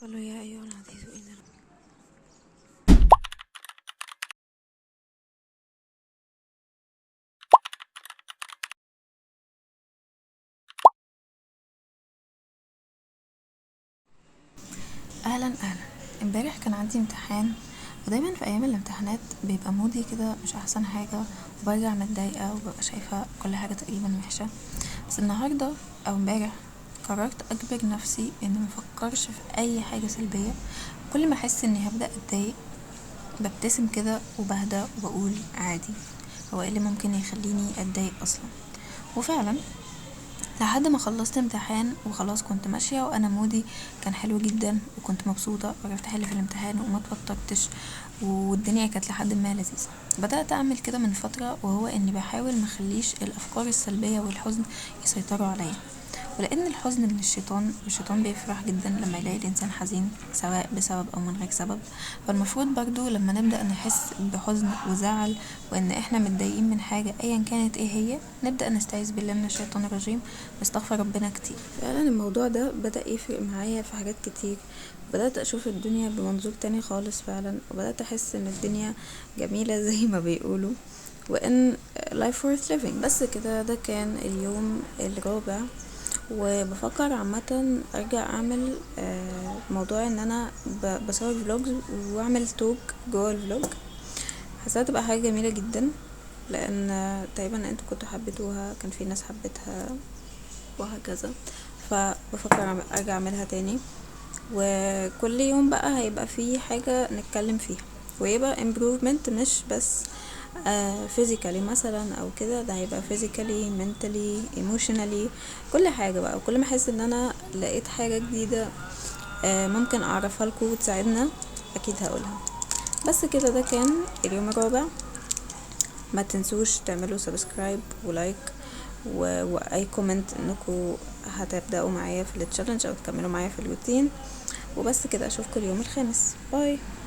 قالوا يا أيها العزيز إن اهلا اهلا. امبارح كان عندي امتحان، ودايما في ايام الامتحانات بيبقى مودي كده مش احسن حاجة، وبرجع متضايقة وببقى شايفة كل حاجة تقريبا وحشة. بس النهاردة او امبارح قررت اجبر نفسي ان مفكرش في اي حاجة سلبية. كل ما احس اني هبدأ اتضايق ببتسم كده وبهدى وبقول عادي، هو ايه اللي ممكن يخليني اتضايق اصلا؟ وفعلا لحد ما خلصت امتحان وخلاص كنت ماشية وانا مودي كان حلو جدا، وكنت مبسوطة وعرفت احل في الامتحان وما اتوترتش، والدنيا كانت لحد ما لذيذة. بدأت اعمل كده من فترة، وهو اني بحاول مخليش الافكار السلبية والحزن يسيطروا عليا، ولان الحزن من الشيطان، والشيطان بيفرح جدا لما يلاقي الانسان حزين سواء بسبب او من غير سبب. فالمفروض برضو لما نبدأ نحس بحزن وزعل وان احنا متضايقين من حاجة ايا كانت ايه هي، نبدأ نستعيذ بالله من الشيطان الرجيم، نستغفر ربنا كتير. فعلا الموضوع ده بدأ يفرق معايا في حاجات كتير، بدأت اشوف الدنيا بمنظور تاني خالص فعلا، وبدأت احس ان الدنيا جميلة زي ما بيقولوا، وان life worth living. بس كده، ده كان اليوم الرابع. وبفكر عامة ارجع اعمل موضوع ان انا بصور vlogs واعمل talk جوه ال vlog، حاساها تبقى حاجة جميلة جدا، لان تقريبا انتوا كنتوا حبيتوها، كان في ناس حبتها وهكذا. فبفكر ارجع اعملها تاني، وكل يوم بقى هيبقى في حاجة نتكلم فيها، ويبقى improvement مش بس physically مثلا او كده، ده هيبقى physically mentally emotionally كل حاجة بقى. وكل ما احس ان انا لقيت حاجة جديدة ممكن اعرفها لكم وتساعدنا اكيد هقولها. بس كده، ده كان اليوم الرابع. ما تنسوش تعملوا subscribe و like واي comment انكم هتبدأوا معايا في ال challenge او تكملوا معايا في الروتين. وبس كده، اشوفكم اليوم الخامس. bye.